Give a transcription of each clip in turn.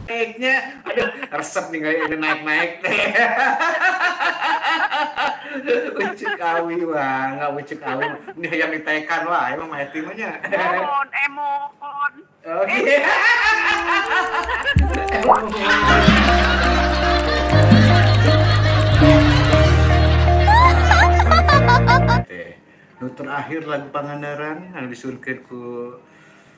Naiknya, aduh resep nih kayak ini naik-naik teh. Ucuk awi wah, nggak ucuk awi. Ini yang ditekan wah, emang mah nya. Mohon, emon. Oke. Nu terakhir lagu Pangandaran anu disunkeun ku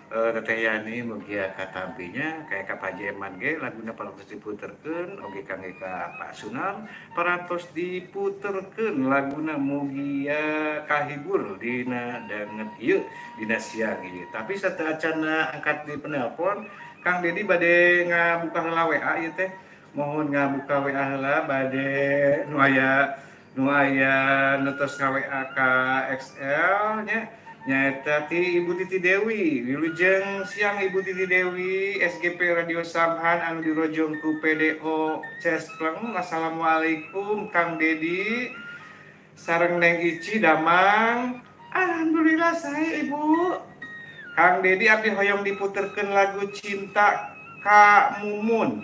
Teteh Yani mugia katampinya kayak ka Pak Haji Eman ge laguna parantos diputerkeun oge kangge ka Pak Sunar parantos diputerkeun laguna mugia kahibur dina danget ieu dina siang ieu. Tapi sateuacanna angkat di penelpon Kang Dedi bade ngabuka heula WA ieu teh. Mohon ngabuka WA heula bade nu aya nu tos nga WA ka XL nya. Nyaeta ti Ibu Titi Dewi. Wilujeng siang Ibu Titi Dewi SGP Radio Samhan anu dirojong ku PDO Cespleng. Assalamualaikum Kang Dedi sareng Neng Ici damang. Alhamdulillah saya Ibu. Kang Dedi abdi hoyong diputerkeun lagu Cinta Ka Mumun.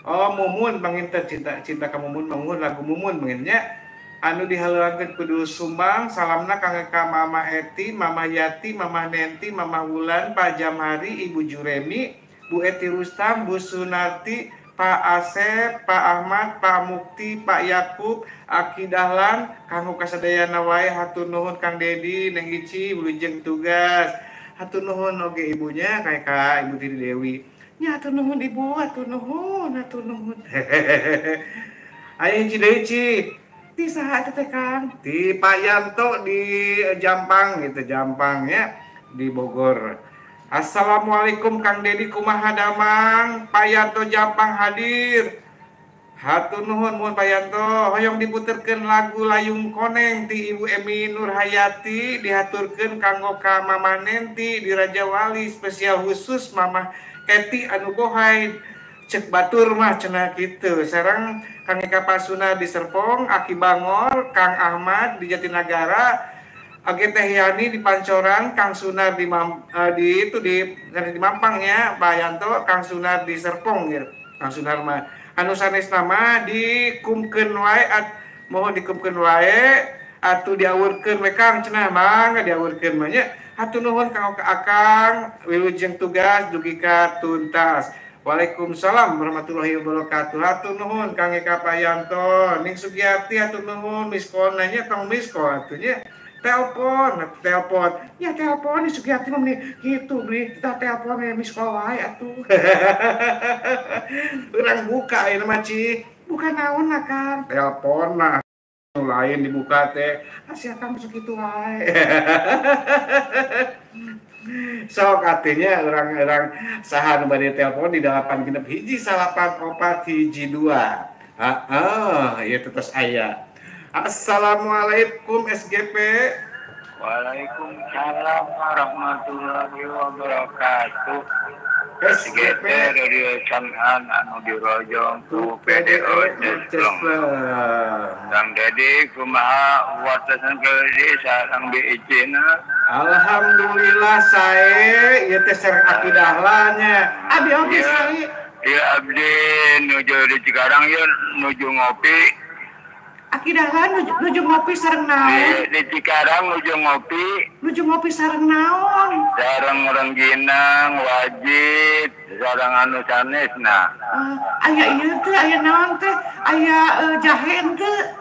Oh Mumun panginten cinta ka Mumun mangun lagu Mumun pangintennya. Anu dihalurangkeun kudu Sumbang, salamna kangge ka Mama Eti, Mama Yati, Mama Nenti, Mama Wulan, Pak Jamhari, Ibu Juremi, Bu Eti Rustam, Bu Sunarti, Pak Asep, Pak Ahmad, Pak Mukti, Pak Yakub, Aki Dahlan, kanggo kasadayana wae hatur nuhun Kang Dedi, Neng Ici, wilujeng tugas. Hatur nuhun oge ibunya kayak ka Ibu Titi Dewi. Nya hatur nuhun Ibu, hatur nuhun, hatur nuhun. Ayo Ci deui Ci. Di saha teh Kang? Di Pak Yanto di Jampang gitu, Jampang ya, di Bogor. Assalamualaikum Kang Dedi kumaha damang? Pak Yanto Jampang hadir. Hatur nuhun muhun Pak Yanto, hoyong diputerkeun lagu Layung Koneng ti Ibu Emi Nurhayati dihaturkeun kanggo ka Mama Nenti di Raja Wali spesial khusus Mama Eti anu bohai. Cek batur mah cenah kitu. Sareng Kang Eka Pasuna di Serpong, Aki Bangor, Kang Ahmad di Jatinegara, Age Teh Yani di Pancoran, Kang Sunar di Mampang ya, Pak Yanto, Kang Sunar di Serpong gitu. Kang Sunar mah anu sanes nama dikumkeun wae mohon dikumkeun wae atuh diawurkeun we Kang cenah mangga diawurkeun mah nya. Hatur nuhun kang Akang wilujeng tugas dugi ka tuntas. Waalaikumsalam warahmatullahi wabarakatuh. Hatur nuhun Kang Eka Payanto, Ning Sugiyarti hatur nuhun miss call nanya tong miss call atuh nya. Telepon, telepon. Ya telepon Ning Sugiyarti mah meni kitu beli kita telepon miss call wae atuh. Urang buka ieu mah Ci. Bukan naon lah Kang. Telepon lah lain dibuka teh. Asia kamu segitu wae. Sok artinya orang-orang saha nu bade telepon di 8 genep 1 9 4 1 2. Heeh, ieu tetes aya. Assalamualaikum SGP. Waalaikumsalam warahmatullahi wabarakatuh. SGP Radio Samhan anu dirojong ku PDO Cespleng. Kang Dedi kumaha wartosan ke sareng BIC-na? Alhamdulillah sae ieu teh sareng Aki Dahlan nya. Abi oge sae. Ieu abdi nuju di Cikarang ieu nuju ngopi. Aki Dahlan nuju ngopi sareng naon? Di Cikarang nuju ngopi. Nuju ngopi sareng naon? Sareng rengginang, wajit, sareng anu sanesna. Aya ieu teh, aya naon teh? Aya jahe henteu?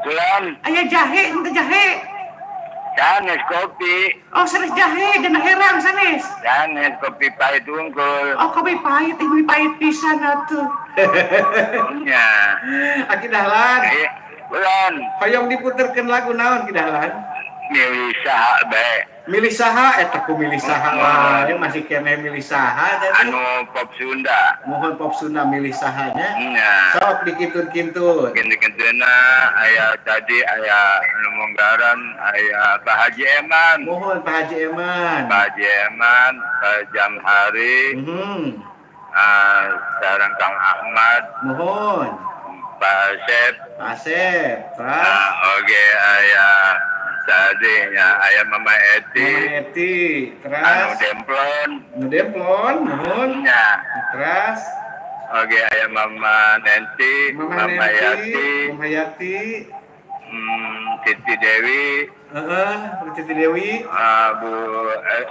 Kulan. Aya jahe henteu jahe? Sanes kopi. Oh, sanes jahe, dina herang sanes. Sanes kopi pahit unggul. Oh, kopi pahit, ibu pahit pisan atuh. Nya. Aki Dahlan. Bulan. Hoyong diputerkeun lagu naon Ki Dahlan? Milih saha bae. Milih saha eta ku milih saha lah. Ieu masih keneh milih saha teh. Anu pop Sunda. Mohon pop Sunda milih sahanya. Nya. Sok dikintun-kintun. Kintun-kintunna aya tadi aya anu Monggaran, aya Pak Haji Eman. Mohon Pak Haji Eman. Pak Haji Eman, Pak Jamhari. Sareng Kang Ahmad. Mohon. Pak Asep. Pak Asep. Terus. Oge aya Tadi nya aya Mama Eti. Mama Eti, terus anu Demplon. Anu Demplon, nuhun. Nya. Terus oke aya Mama Nenti, Mama Yati, Mama Yati. Titi Dewi. Heeh, Titi Dewi. Bu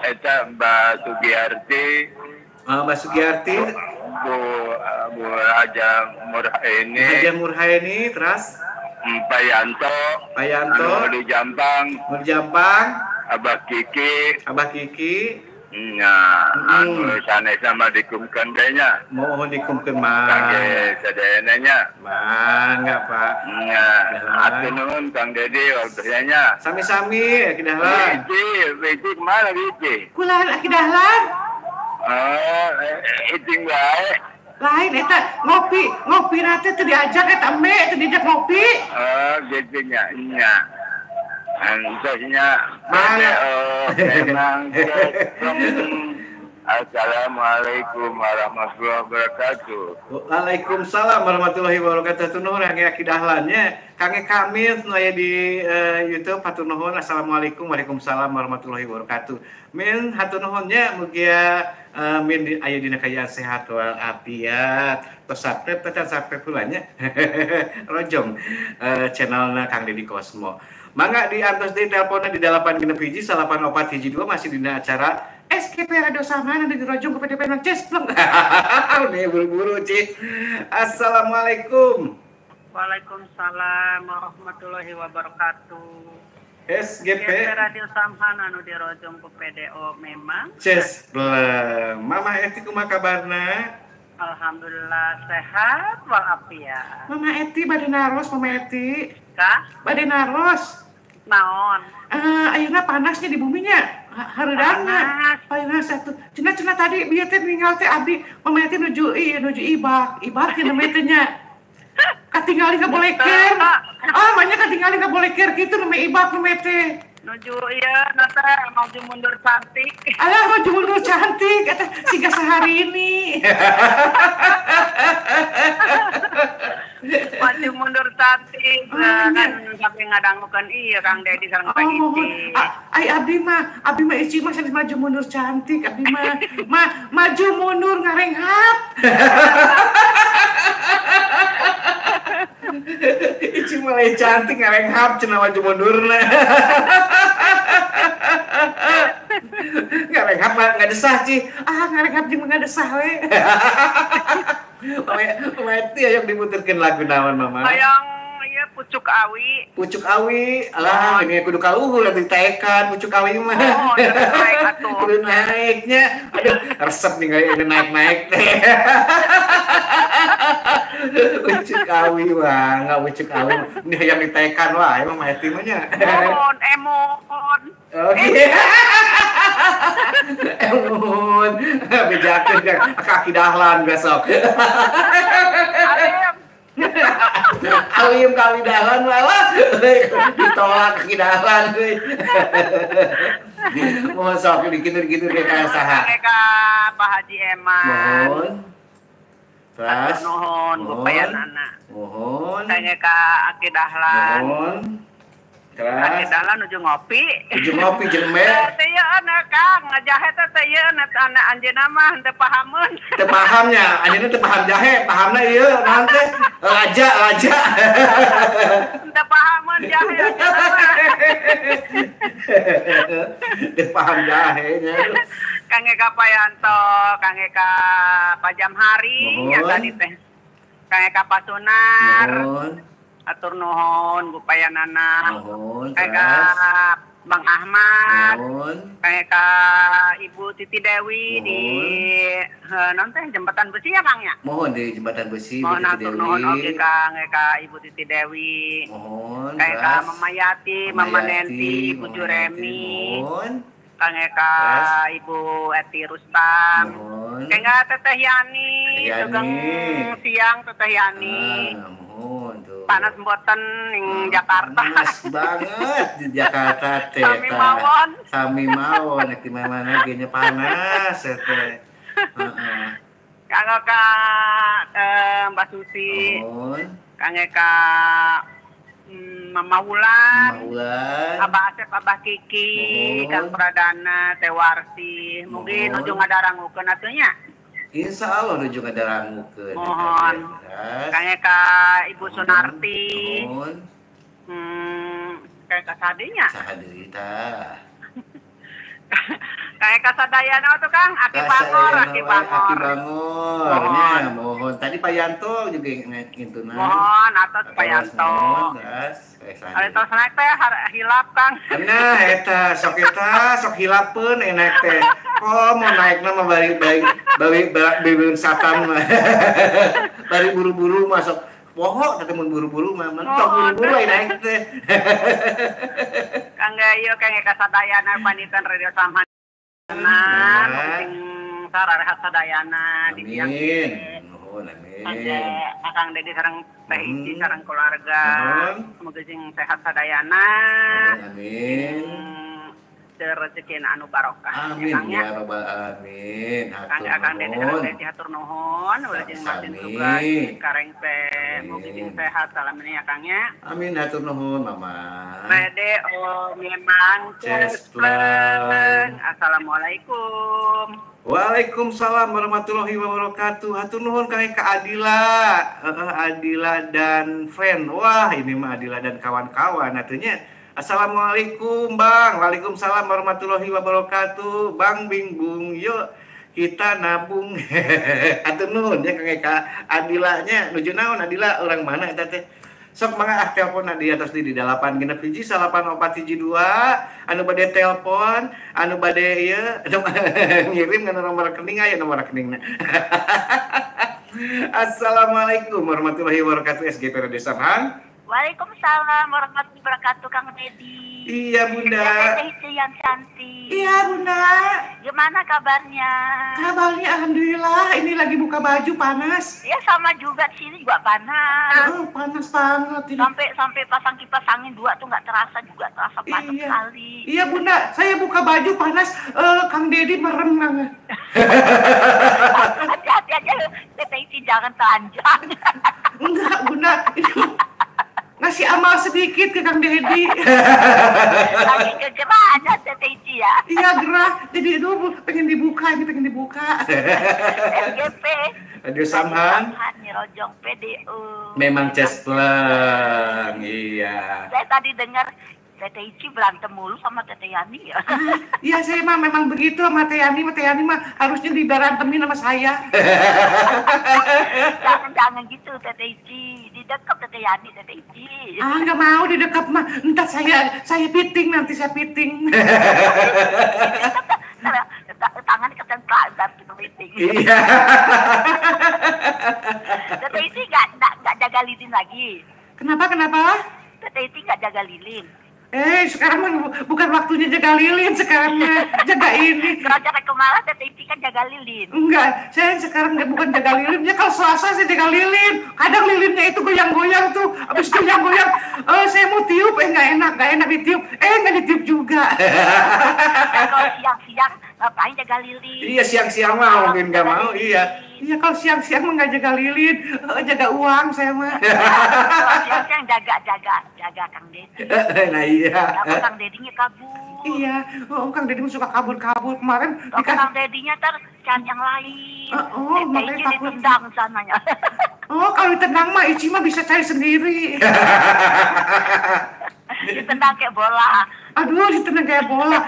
eta Mbak Sugiarti. Mbak Sugiarti. Bu Raja Murhaini. Raja Murhaini, terus Pak Yanto. Pak Yanto. Di Jampang. Di Jampang. Abah Kiki. Abah Kiki. Nya, anu sanes sama dikumkeun teh nya. Mohon dikumkeun mah. Kangge sadayana nya. Mangga, Pak. Nya, hatur nuhun Kang Dedi waktuna nya. Sami-sami Aki Dahlan. Wiji kumaha Wiji? Kulahan Aki Dahlan. Oh, iting wae. Lain eta ngopi nate teu diajak eta me teu diajak ngopi. Oh, gitu nya. Nya. Antosnya memang. Assalamualaikum warahmatullahi wabarakatuh. Waalaikumsalam warahmatullahi wabarakatuh. Nuhun kangge Aki Dahlan nya. Kangge Kamil nu aya di YouTube hatur nuhun. Assalamualaikum waalaikumsalam warahmatullahi wabarakatuh. Min hatur nuhun nya mugia min aya dina kaayaan sehat walafiat. Tos subscribe teh subscribe heula nya. Rojong channelna Kang Dedi Kosmo. Mangga diantos deui teleponna di 861 8412 masih dina acara SGP Radio Samhana di Rojong ke PDP Nang Cespleng. Udah buru-buru, Cik. Assalamualaikum. Waalaikumsalam warahmatullahi wabarakatuh. SGP Radio Samhana anu di Rojong ke PDO memang Cespleng. Mama Eti kumaha kabarna? Alhamdulillah sehat walafiat. Mama Eti bade naros, Mama Eti. Kah? Bade naros. Naon? Ayeuna panasnya di buminya. Hareudangna. Panas atuh. Cenah-cenah tadi bieu teh ninggal teh abdi Mama Eti nuju nuju ibak. Ibak teh namanya teh nya. Katingali kaboleker. Ah, manya katingali kaboleker kitu namanya ibak namanya teh. Nuju ieu na teh maju mundur cantik. Alah maju mundur cantik eta siga sehari ini. Maju mundur cantik kan sampai ngadangukeun ieu Kang Dedi sareng Pak Iti. Ai abdi mah ici mah sanes maju mundur cantik abdi mah maju mundur ngarenghap. Ici mah lain cantik ngarenghap cenah maju mundurna. Ngarenghap ngadesah cih. Ah ngarenghap jeung ngadesah we. Mama Eti ayo diputerkeun lagu naon Mama? Hayang ieu Pucuk Awi. Pucuk Awi. Alah ini kudu kaluhur atuh ditaekan Pucuk Awi mah. Oh, naik atuh. Kudu naiknya. Aduh, resep nih kayak ini naik-naik teh. Pucuk Awi wah, enggak Pucuk Awi. Ini hayang ditaekan wae Mama Eti mah nya. Mohon, emon. Oke. Emon. Bejakeun ka Aki Dahlan besok. Alim. Alim ka Aki Dahlan malah ditolak Aki Dahlan euy. Mohon sok dikitur-kitur ge ka saha? Ka Pak Haji Eman. Mohon. Terus nuhun gupayanana. Mohon. Kangge ka Aki Dahlan. Mohon. Terus Aki Dahlan nuju ngopi. Nuju ngopi jeung me. Teh ieu Kang, ngajahe teh teh ieu anak anjeunna mah henteu pahameun. Teu pahamnya, anjeunna teu paham jahe, pahamna ieu naon teh? Laja. Henteu pahameun jahe anjeunna mah. Teu paham jahe nya. Kangge ka Pak Yanto, kangge ka Pak Jamhari nya tadi teh. Kangge ka Pak Sunar. Mohon. Atur nuhun gupayanana. Nuhun. Kangge ka Bang Ahmad. Nuhun. Kangge ka Ibu Titi Dewi. Nuhun. Di non teh jembatan besi ya Kang ya? Mohon di jembatan besi Mohon Bu Titi atur nuhun Dewi. Oge kangge ka Ibu Titi Dewi. Mohon. Kangge ka Mama Yati, Mama Nenti, Bu Mama Juremi. Mohon. Kangge ka Ibu Eti Rustam. Mohon. Kangge Teteh Yani, sugeng siang Teteh Yani. Mohon tuh. Panas mboten ning Jakarta. Panas banget di Jakarta teh. Sami mawon. Sami mawon nek di mana-mana ge nya panas teh. Heeh. Kangge ka Mbak Susi. Mohon. Kangge ka Mama Wulan, Abah Asep, Abah Kiki, Kang Pradana, Teh Warsi. Mugi nuju ngadarangukeun atuh nya. Insya Allah nuju ngadarangukeun. Mohon. Kang ka Ibu Sunarti. Mohon. Kayak kasadinya. Saha deui tah. Kayak kasadayana tuh Kang, Aki Bangor, Aki Bangor. Aki Bangor. Nya mohon. Tadi Pak Yanto juga ngintunan. Mohon atos Pak Yanto. Ari tos naik teh hilap Kang. Nah eta sok eta sok hilapeun enak teh. Kok mau naikna mah bari bari bari satan mah. Bari buru-buru masuk. Poho teh mun buru-buru mah mentok buru-buru aya naik teh. Kang ieu kang kasadayana panitan Radio Samhan. Nah, sararehat sadayana di diang. Amin. Nuhun amin. Akang Dedi sareng Teh Ici sareng keluarga. Semoga sing sehat sadayana. Amin. Rezeki anu barokah. Amin ya robbal alamin. Akang Dedi sareng Teh Ici hatur nuhun, ulah jeung masin tugas karengpe mugi sing sehat salamina ya Kang nya. Amin hatur nuhun Mama. Mede o memang cespleng. Assalamualaikum. Waalaikumsalam warahmatullahi wabarakatuh. Hatur nuhun kang ka Adila. Adila dan friend. Wah, ini mah Adila dan kawan-kawan atunya. Assalamualaikum Bang. Waalaikumsalam warahmatullahi wabarakatuh. Bang Bing Bung, yuk kita nabung. Hatur nuhun ya kang ka Adilanya. Nuju naon Adila orang mana eta teh? Sok mangga ah telepon di atas di 8 genep 1 8 4 1 2 anu bade telepon anu bade ieu ngirim kana nomor rekening aya nomor rekeningna. Assalamualaikum warahmatullahi wabarakatuh. SGP Radio Samhan. Waalaikumsalam warahmatullahi wabarakatuh Kang Dedi. Iya Bunda. Teh Ici yang cantik. Iya Bunda. Gimana kabarnya? Kabarnya alhamdulillah. Ini lagi buka baju panas. Iya sama juga, di sini juga panas. Oh, panas banget ini. Sampai pasang kipas angin 2 tuh nggak terasa juga, terasa panas iya. Sekali. Iya Bunda, saya buka baju panas. Kang Dedi merem. Hati-hati aja, Teh Ici jangan telanjang. Enggak Bunda. Ini ngasih amal sedikit ke Kang Dedi. Lagi kegerahan Teh Ici ya. Iya gerah, jadi itu pengen dibuka, ini pengen dibuka. SGP. Radio Samhan. Nyirojong PDU. Memang cespleng, iya. Saya tadi dengar Teteh Ici berantem mulu sama Teteh Yani ya. Iya saya mah memang begitu sama Teh Yani, Teh Yani mah harusnya diberantemin sama saya. Jangan gitu Teteh Ici, didekap Teteh Yani, Teteh Ici. Ah nggak mau didekap mah, entar saya piting nanti saya piting. Tangan ketempel ntar piting. Iya. Teteh Ici nggak jaga lilin lagi. Kenapa? Teteh Ici nggak jaga lilin. Sekarang mah bukan waktunya jaga lilin, sekarang mah jaga ini. Kalau cara kemarin Teteh Ici kan jaga lilin. Enggak, saya sekarang bukan jaga lilin. Ya kalau Selasa saya jaga lilin. Kadang lilinnya itu goyang-goyang tuh. Habis goyang-goyang, saya mau tiup, nggak enak ditiup. Nggak ditiup juga. Kalau siang-siang ngapain jaga lilin? Iya, siang-siang mah mungkin nggak mau, iya. Iya, kalau siang-siang mah nggak jaga lilin, jaga uang saya mah. Kalau siang-siang jaga Kang Dedi. Nah iya. Kalau Kang Dedinya kabur. Iya, oh, Kang Dedi suka kabur-kabur kemarin. Kalau Kang Dedinya ntar cari yang lain. Oh, makanya takut. Ditendang sananya. Oh, kalau ditendang mah Ici mah bisa cari sendiri. Ditendang kayak bola. Aduh, ditendang kayak bola.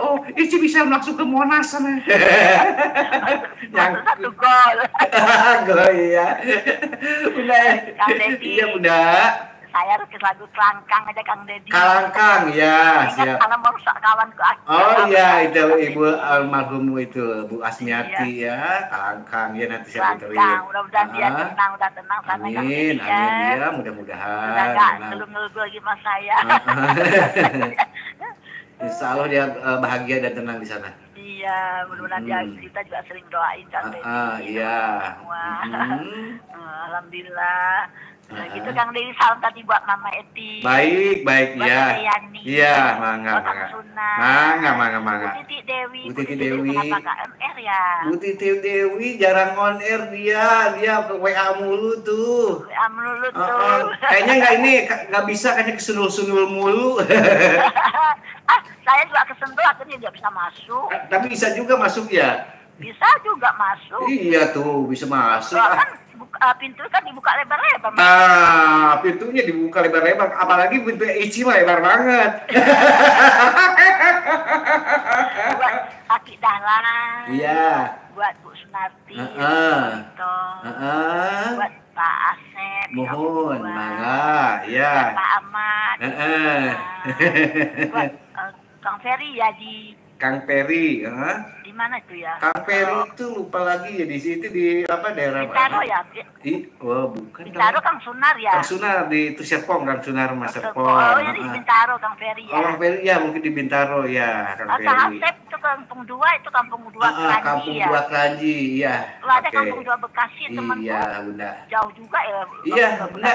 Oh, Ici bisa langsung ke Monas sana. Yang satu gol. Gol iya. Bunda. Kang Dedi. Iya, Bunda. Saya harus lagu Kelangkang aja Kang Dedi. Kalangkang ya, siap. Kalau mau rusak kawanku. Oh iya, itu ibu almarhum itu Bu Asmiati ya, Kalangkang ya nanti saya puterin. Mudah-mudahan dia tenang, udah tenang sana Kang Dedi. Amin, amin ya, mudah-mudahan. Udah nggak ngeluh-ngeluh lagi sama saya. Insya Allah dia bahagia dan tenang di sana. Iya, mudah-mudahan dia, kita juga sering doain Kang Dedi. Iya. Alhamdulillah. Nah, gitu Kang Dedi, salam tadi buat Mama Eti. Baik, baik buat ya. Yani. Iya, mangga, mangga. Mangga, mangga, mangga. Bu Titi Dewi. Bu Titi Dewi. Kenapa KMR ya? Bu Titi Dewi jarang on air dia ke WA mulu tuh. WA mulu tuh. Kayaknya nggak ini, nggak bisa kayaknya kesunul-sunul mulu. Ah, saya juga kesentuh akhirnya nggak bisa masuk. Tapi bisa juga masuk ya? Bisa juga masuk. Iya tuh, bisa masuk. Soalnya kan pintu kan dibuka lebar-lebar. Ah, pintunya dibuka lebar-lebar, apalagi pintu Ici mah lebar banget. Buat Aki Dahlan. Iya. Buat Bu Sunarti. Buat Pak Asep. Mohon, mangga. Iya. Buat Pak Ahmad. Buat Kang Ferry ya di Kang Peri, di mana itu ya? Kang Peri itu lupa lagi ya di situ di apa daerah Bintaro mana? Ya? Oh bukan. Bintaro Kang Sunar ya? Kang Sunar di itu Serpong, Kang Sunar Mas Serpong. Oh ya di Bintaro Kang Peri ya. Oh, Kang Peri ya mungkin di Bintaro ya Kang Peri. Kang Asep itu Kampung Dua, itu Kampung Dua Kranji Kampung ya. Dua Kranji ya. Ada Kampung Dua Bekasi temanku. Iya Bunda. Jauh juga ya. Iya Bunda.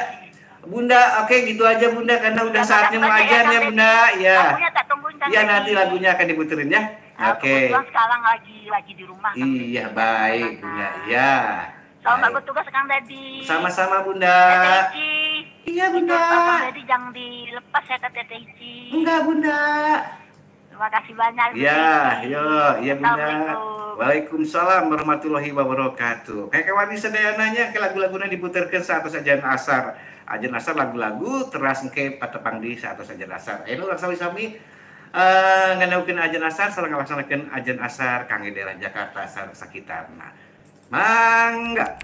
Bunda, oke gitu aja Bunda karena udah saatnya mau ajan ya Bunda. Ya. Lagunya tak tungguin kan. Iya nanti lagunya akan diputerin ya. Oke. Kebetulan sekarang lagi di rumah. Iya baik Bunda. Iya. Selamat bertugas Kang Dedi. Sama-sama Bunda. Tete Ici. Iya Bunda. Kang Dedi jangan dilepas ya ke Tete Ici. Enggak Bunda. Terima kasih banyak. Iya, yo, iya Bunda. Waalaikumsalam warahmatullahi wabarakatuh. Kayak kawan sedayananya ke lagu-laguna diputerkeun saat ajan asar. Ajan asar lagu-lagu teras engke patepang di saat ajan asar. Ayeuna urang sami-sami nganaukeun ajan asar sareng ngalaksanakeun ajan asar kangge daerah Jakarta sareng sakitarna. Mangga.